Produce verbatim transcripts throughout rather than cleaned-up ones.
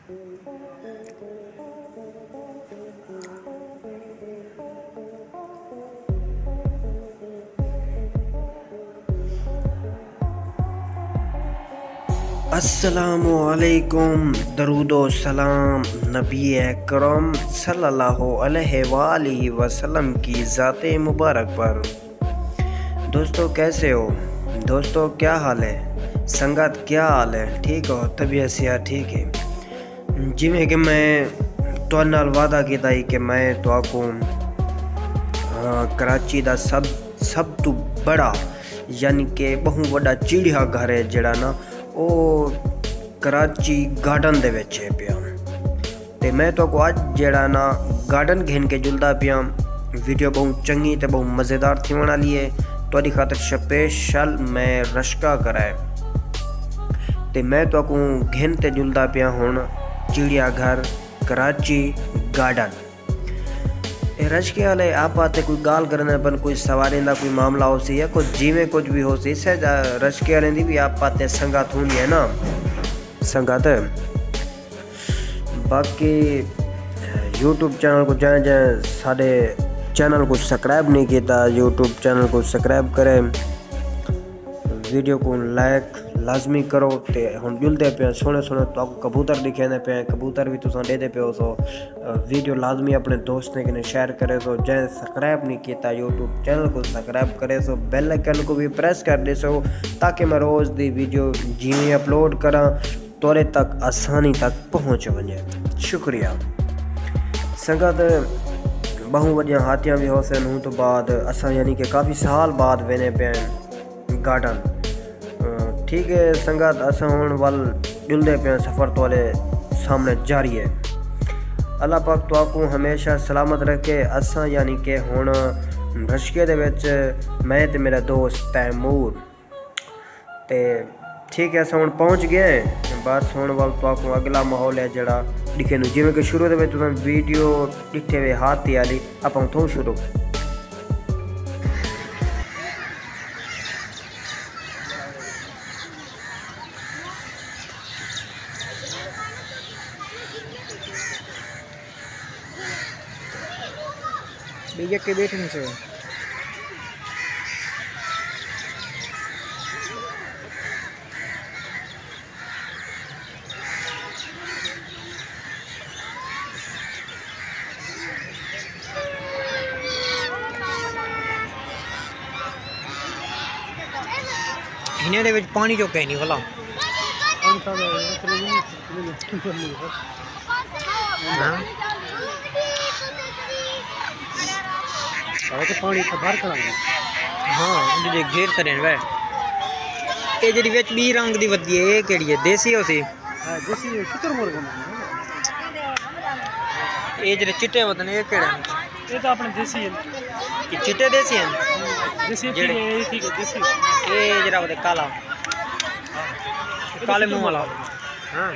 السلام علیکم، درود و سلام نبی اکرم صلی اللہ علیہ وآلہ وسلم کی ذات مبارک پر۔ دوستو، کیسے ہو؟ دوستو، کیا حال ہے؟ سنگت، کیا حال ہے؟ ٹھیک ہو؟ طبیعت صحت ٹھیک ہے؟ جویں کہ میں تہاݙے نال وعدہ کیتا ہی کہ میں تہاکوں، آ، کراچی دا سب، سب توں بڑا، یعنی کہ ٻہوں وݙا چڑیا گھر ہے جیڑھا نا، او کراچی گارڈن دے وچ ہے پیا۔ تے میں تہاکوں اڄ جیڑھا نا گارڈن گھن کے جلدا پیاں۔ ویڈیو ٻہوں چنڳی تے ٻہوں مزیدار تھیوݨ والی ہے۔ تہاݙی خاطر سپیشل میں رشکا کرائے۔ تے میں تہاکوں گھن تے جلدا پیاں ہݨ چڑیا گھر کراچی گارڈن۔ اے رشکے والے آپا تے کوئی ڳالھ کرݨ پن، کوئی سواریں دا کوئی معاملہ ہوسی یا کوئی جیویں کجھ بھی ہوسی، اسے دا رشکے والے دی بھی آپا تے سنگت ہوندی ہے نا۔ سنگت، باقی یوٹیوب چینل کوں جائیں جائیں ساݙے چینل کوں سبسکرائب نہیں کیتا، یوٹیوب چینل کوں سبسکرائب کرے، ویڈیو کوں لائک لازمی کرو۔ تے ہݨ جلدے پئے سوہݨے سوہݨے تہاکوں کبوتر ݙکھیندے پئے، کبوتر وی تساں ݙیہدے پئے ہوسو۔ ویڈیو لازمی اپݨے دوستیں کنے شیئر کریسو، جائیں سبسکرائب نہیں کیتا یوٹیوب چینل کوں سبسکرائب کریسو، بیل آئیکن کوں وی پریس کر ݙیسو تاکہ میں روز دی ویڈیو جیویں اپلوڈ کراں تہاݙے تک آسانی تک پہنچ ونڄے۔ شکریہ۔ سنگت، ٻہوں وݙیاں ہاتیاں وی ہوسن، ہوں توں بعد اساں یعنی کہ کافی سال بعد ویندے پئے ہیں گارڈن۔ ٹھیک ہے سنگت، اساں ہݨ ول جلدے پئے ہیں سفر تہاݙے سامݨے جاری ہے۔ اللہ پاک تہاکوں ہمیشہ سلامت رکھے۔ اساں یعنی کہ ہݨ رشکے دے وچ میں تے میرا دوست تیمور تے ٹھیک ہے، اساں ہݨ پہنچ ڳئے ہیں۔ بس ہݨ ول تہاکوں اڳلا ماحول ہے جیڑھا ݙکھیندوں، جیویں کہ شروع دے وچ تساں ویڈیو ݙٹھے ہوئے ہاتھی والی، آپاں اتھوں شروع۔ ٻئی یکے ٻیٹھے نہیں سوئے۔ ہنے دے وچ پانی جو کہیں نہیں والا۔ ہاں۔ اوہ تے پاݨی اتھاں بھر کھڑا ہے۔ ہاں، اندر دے گھیر سݙے وے۔ اے جڑی وچ ٻی رنگ دی ودی ہے، اے کیڑی ہے؟ دیسی ہوسی؟ ہاں، دیسی ہے، شتر مرغ ہوندے نے۔ اے جڑے چٹے ودے نے، اے کیڑے نے؟ اے تاں اپݨے دیسی ہن۔ اے چٹے دیسی ہن؟ دیسی جڑے۔ ٹھیک ہے، اے ٹھیک ہے، دیسی۔ اے جڑا ودے کالا۔ کالے منہ والا۔ ہاں۔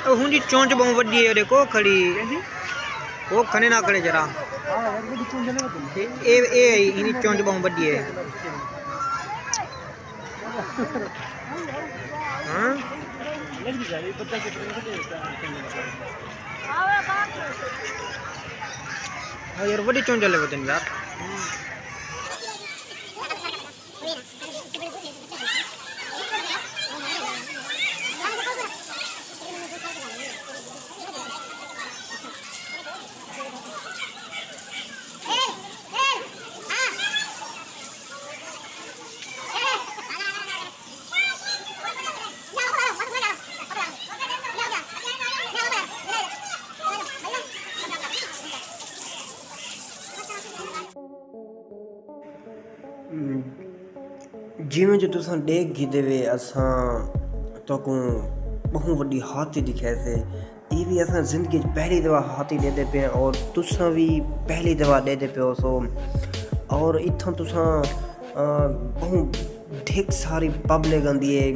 ہوں دی چونچ ٻہوں وݙی ہے، ݙیکھو کھڑی۔ او کھنے نہ کھڑے ذرا۔ اے، اے، اے، ہی چونچ ٻہوں وݙی ہے۔ ہاں؟ ہاں یار، وݙی چونچ والے ودے نے یار۔ جیویں جو تساں ݙیکھ گھدے وے، اساں تہاکوں ٻہوں وݙی ہاتھی ݙکھائے سے۔ اے وی اساں زندگی اچ پہلی دفعہ ہاتھی ݙیہدے پئے ہیں اور تساں وی پہلی دفعہ ݙیہدے پئے ہوسو۔ اور اتھاں تساں، آ، ٻہوں ڈھک ساری پبلک آندی ہے،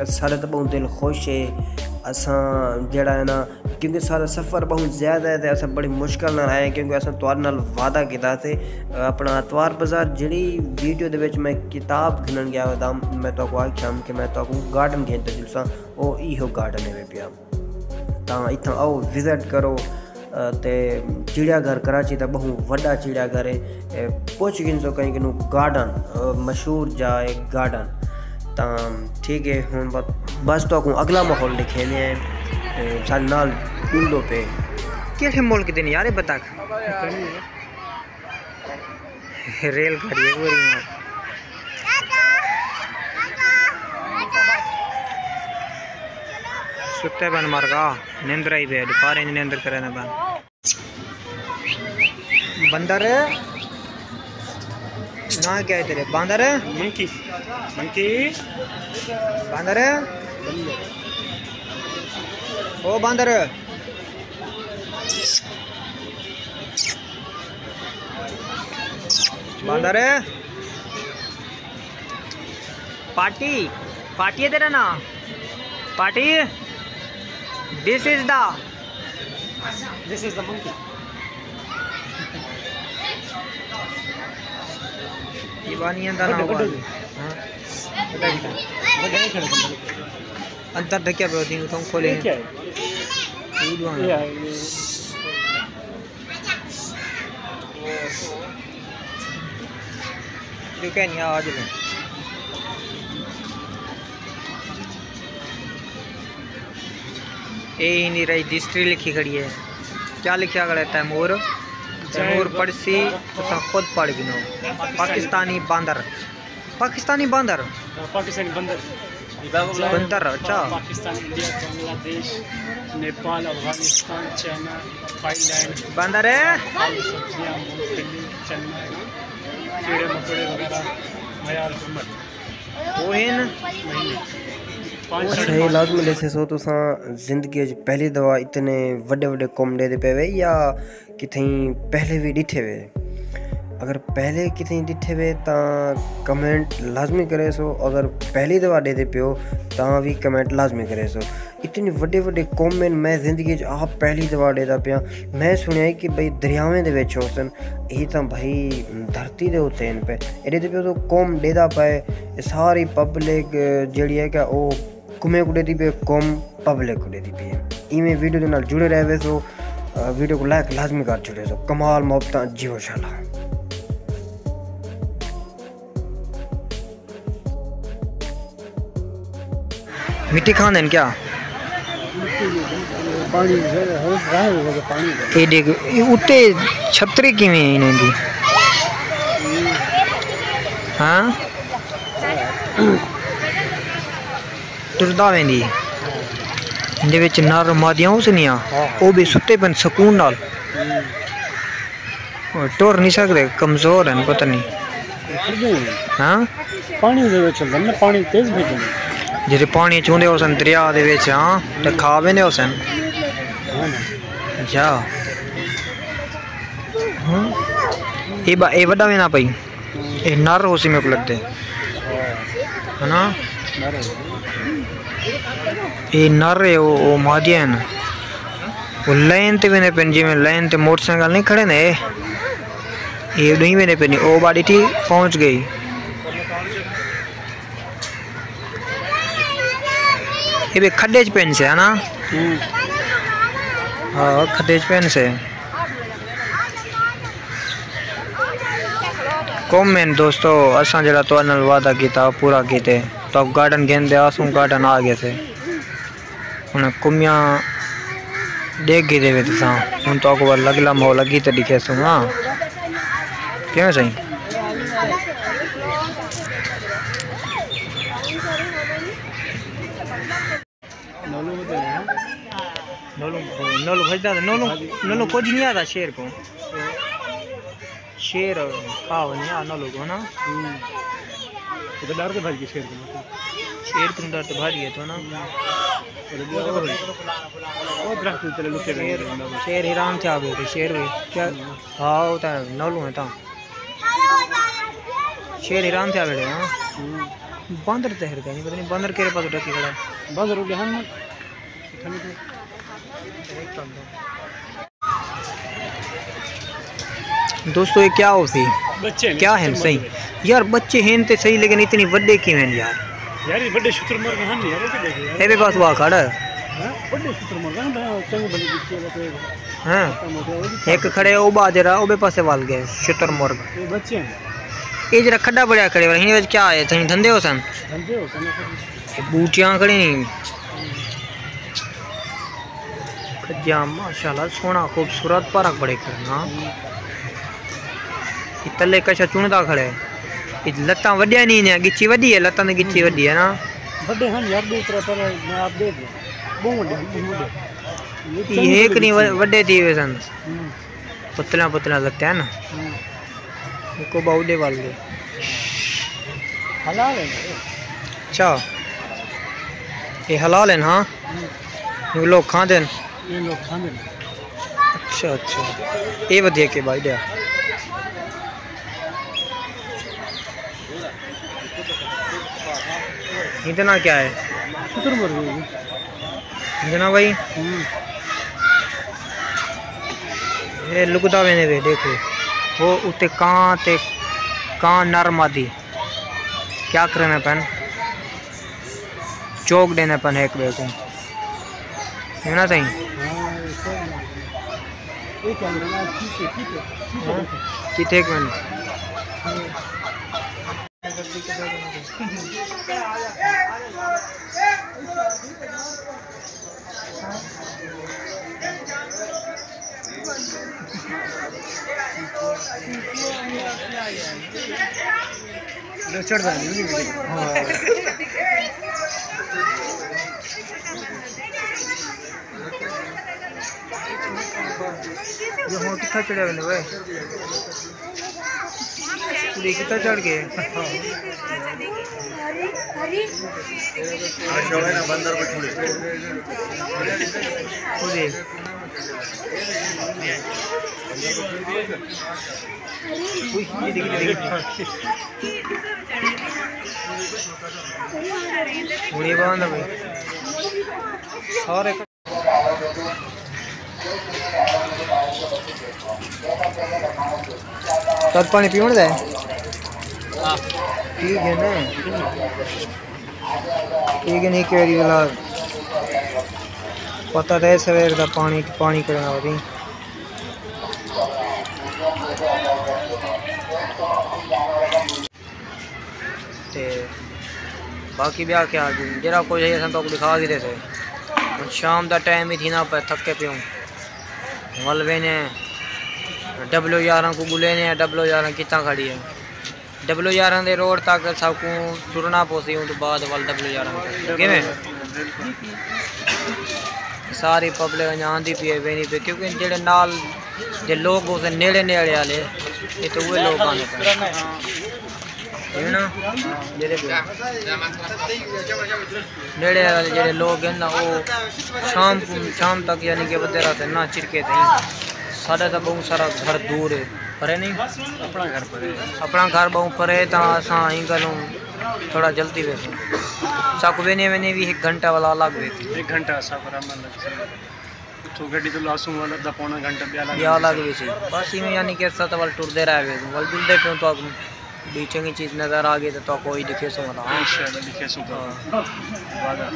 ساݙا تاں ٻہوں دل خوش ہے۔ اساں جیڑھا ہے نا، کیونکہ سارا سفر بہت زیادہ ہے تے اساں بڑی مشکل نال آئے ہیں، کیونکہ اساں تہاڈے نال وعدہ کیتا سی۔ اپنا اتوار بازار جڑی ویڈیو دے وچ میں کتاب گھنن گیا ہوا، میں تہاکوں آکھیا ہم کہ میں تہاکوں گارڈن گھن تے چلساں، او ایہو گارڈن ہے پیا۔ تاں اتھاں آؤ، وزٹ کرو۔ تے چڑیا گھر کراچی دا بہوں وݙا چڑیا گھر ہے۔ پچھ گھنسو کہیں کنوں، گارڈن، مشہور جا ہے گارڈن۔ تاں ٹھیک ہے، ہن بس تہاکوں اگلا ماحول ݙکھیندے ہیں۔ ساݙے نال ݙلدو پئے۔ کیڑھے ملک دے نے یار اے بطخ؟ ریل گاڑی ہے پوری ماں۔ ستے پن مرغا، نندر آئی پئے، دوپہریں دی نندر کرے نے پن۔ بندر، ناں کیا ہے تیرے؟ باندر؟ منکی۔ منکی۔ باندر؟ او باندر۔ باندر۔ پاٹی، پاٹی ہے تیرا ناں؟ پاٹی، this is the، this is the monkey۔ یہ بانی ہے دانا وڈے، وڈے۔ ہاں۔ وڈے، وڈے۔ اندر ڈھکیا پہ ہوتی ہوں، تم کھولے۔ یہ کیا ہے؟ یہ دعا یہ ہے، یہ۔ جو کہنی آ جلو۔ اے ہی نہیں رہی، ڈسٹری لکھی کھڑی ہے۔ کیا لکھیا کھڑا ہے؟ تیمور۔ تیمور پڑھسی، تساں خود پڑھ گنو۔ پاکستانی باندر۔ پاکستانی باندر؟ پاکستانی بندر۔ بندر، اچھا۔ پاکستان، انڈیا، بنگلہ دیش، نیپال، افغانستان، چائنا، تھائی لینڈ۔ باندر ہے؟ سبزیاں، مونگ پھلی، چنا، کیڑے مکوڑے وغیرہ، معیار حرمت۔ وہ ہیں؟ پانچ سو اچھا، یہ لازمی ݙسیسو، تساں زندگی اچ پہلی دفعہ اتنے وݙے وݙے کم ݙیہدے پئے وے یا کتھیں پہلے وی ݙٹھے وے؟ اگر پہلے کتھیں ݙٹھے وے تاں کمنٹ لازمی کریسو، اگر پہلی دفعہ ݙیہدے پیو تاں وی کمنٹ لازمی کریسو۔ اتنے وݙے وݙے کم ہن، میں زندگی اچ آپ پہلی دفعہ ݙیہدا پیاں۔ میں سݨیا ہے کہ بھئی دریاویں دے وچ ہوسن، اے تاں بھئی دھرتی دے اتے ہن پئے۔ اے ݙیہدے پیو تاں کم ݙیہدا پئے، اے ساری پبلک جیڑھی ہے کہ او کمیں کوں ݙیہدی پئی، کم پبلک کوں ݙیہدی پئی ہے۔ ایویں ویڈیو دے نال جڑے رہویسو، ویڈیو کوں لائک لازمی کر چھوڑیسو۔ کمال محبتاں، جیو شالا۔ مٹی کھاندے ہن کیا؟ پاݨی، پاݨی۔ اے ݙیکھ، اے اتے چھتری کیویں ہے انہیں دی؟ ہاں؟ ٹردا ویندی۔ ایندے وچ نر مادیاں ہوسنیاں، ہاں، ہاں۔ او بھی ستے پن سکون نال۔ ہوں۔ او ٹر نہیں سکدے، کمزور ہن، پتہ نہیں۔ ٹردے ہن۔ ہاں؟ پاݨی دے وچ ہن نا، پاݨی تیز بھیڄن۔ جیڑھے پاݨی چ ہوندے ہوسن دریا دے وچ، ہاں، تے کھا ویندے ہوسن۔ ہاں نا۔ اچھا۔ ہاں۔ اے با-، اے وݙا ویندا پئی۔ اے نر ہوسی میکوں لڳدے۔ ہے نا؟ اے نر ہے، او، او مادیاں ہن۔ او لائن تے ویندے پن، جیویں لائن تے موٹر سائیکل نہیں کھڑے نے۔ اے ݙوہیں ویندے پن، او با ݙٹھی پہنچ ڳئی۔ اے بھی کھڈے چ پن سے، ہے نا؟ ہوں۔ ہاں، کھڈے چ پن سے۔ کم ہن دوستو، اساں جیڑھا تہاݙے نال وعدہ کیتا، پورا کیتے۔ تہاکوں گارڈن گھن تے آسوں، گارڈن آ ڳئے سے۔ ہݨ کمیاں ݙیکھ گھدے وے تساں۔ ہݨ تہاکوں لڳلا ماحول اڳی تے ݙکھیسوں، ہاں۔ کیویں سئیں؟ نولو ودے ہیں۔ نولو، نولو بھڄدا تے نولو، ہاں جی۔ نولو کجھ نہیں آہدا شیر کوں۔ شیر کھا ونڄے آ نولو کوں نا۔ ہوں۔ اے تاں ݙر تے بھڄ ڳئے شیر کوں۔ شیر کوں ݙر تے بھڄ ڳئے تو نا۔ او درخت دے تلے لکے رہندے۔ شیر، شیر حیران تھیا ڳئے، شیر وی کیا؟ ہاں، او تاں نولو ہے تاں۔ شیر حیران تھیا ٻیٹھے، ہاں۔ ہوں۔ باندر تے ہر کہیں، پتہ نہیں باندر کیڑھے پاسے ڈھکی کھڑا ہے۔ باندر اڳے ہن۔ دوستو، یہ کیا ہو سی؟ بچے نے کیا ہیں صحیح؟ یار، بچے ہیں تے صحیح، لیکن اتنی وڈے کیوں ہیں یار؟ یار، یہ وڈے شتر مرغ ہیں یار، یہ دیکھو یار۔ اے بے بس وا کھڑا ہے۔ ہاں، وڈے شتر مرغ ہیں، چنگے بھلے دکھے ہوئے۔ ہاں۔ ایک کھڑے او با جرا، او بے پاسے وال گئے، شتر مرغ۔ یہ بچے ہیں۔ یہ جرا کھڈا بڑیا کھڑے والا، ہن وچ کیا ہے؟ تھیں دھندے ہو سن؟ دھندے ہو سن۔ یہ بوٹیاں کھڑی نہیں۔ کھجیاں ماشاءاللہ سوہݨا خوبصورت پرک بڑے کھڑے نا۔ اے تلے کشا چݨدا کھڑے۔ اے لتاں وݙیاں نہیں نے، گچی وݙی ہے، لتاں دی گچی وݙی ہے نا۔ وݙے ہن یار، ݙو ترے پر میں آپ ݙیکھ لیا۔ ٻہوں وݙے ہن، ٻہوں وݙے۔ اے ہک نہیں و-، وݙے تھی ویسن۔ ہوں۔ پتلیاں پتلیاں لتیاں نا۔ ہوں۔ ہکو ٻہوں وݙے وال دے۔ حلال ہے نا یہ؟ اچھا۔ یہ حلال ہے نا؟ ہوں۔ یہ لوگ کھاندے ہیں؟ یہ لوگ کھاندے ہیں۔ اچھا، اچھا۔ یہ ودیا کے بھائی ݙیا۔ اتنا کیا ہے؟ شتر مرغی ہے۔ جناب بھائی، ہوں۔ یہ لکدا ویندے وے، ݙیکھو۔ وہ اتے کاں تے کاں نر مادی کیا کرݨے پن؟ چوک ݙیندے پن ہک ٻئے کوں۔ ہے نا سائیں؟ ہاں، یہ صحیح ہے۔ یہ کیا ہے؟ ٹھیک ہے، ٹھیک ہے، ٹھیک ہے۔ ہاں؟ کتھے کن؟ یہ ہݨ کتھاں چڑھیا ویندے اوئے؟ کڑی کتھاں چڑھ ڳئے؟ او جی۔ اوئے، یہ دیکھ، یہ دیکھ۔ ہݨ یہ بند ہے بھائی۔ سارے تد پاݨی پیوݨ دا ہے؟ ہاں۔ ٹھیک ہے نا؟ ٹھیک ہے، نہیں کہہ رہی والا پتہ رہے سویر دا پاݨی، پاݨی کرنا ہوتی۔ تے باقی ٻیا کیا، جیڑھا کجھ ہے اساں تہاکوں ݙکھا گھدے سے۔ ہݨ شام دا ٹائم ہی تھیندا پئے، تھکے پیوں۔ ول وینے ڈبلیو یارہاں کوں ڳولینے، ڈبلیو یارہاں کتھاں کھڑی ہے۔ ڈبلیو یارہاں دے روڈ تک ساکوں ٹرنا پوسی، اوں توں بعد ول ڈبلیو یارہاں کوں۔ کیویں؟ ساری پبلک انڄاݨ دی پئی ہے، ویندی پئی، کیونکہ جیڑھے نال دے لوگ ہوسن نیڑے نیڑے والے، اے تے اوہے لوگ آندے پئے۔ ہے نا؟ جیڑھے نیڑے والے جیڑھے لوگ ہیں نا، او شام کو، شام تک یعنی کہ ودے رہندے نا چرکے تئیں۔ ساݙا تاں ٻہوں سارا گھر دور ہے، پرے نہیں؟ اپݨا گھر پرے ہے۔ اپݨا گھر ٻہوں پرے ہے، تاں اساں ایں ڳالھوں تھوڑا جلدی ویسوں۔ ساکوں ویندے ویندے وی ہک گھنٹہ والا لڳ ویسی۔ ہک گھنٹہ سفر ہے مطلب۔ اتھوں گڈی توں لاسوں ول ادھا پونا گھنٹہ ٻیا لڳ ٻیا لڳ ویسی۔ بس ایویں یعنی کہ اساں تاں ول ٹردے رہ ویسوں، ول ڄلدے پیوں تاں کوئی چنڳی چیز نظر آ ڳئی تاں تہاکوں ای ݙکھیسوں ولا۔ انشاءاللہ ݙکھیسوں تاں۔ ہاں۔ وعدہ۔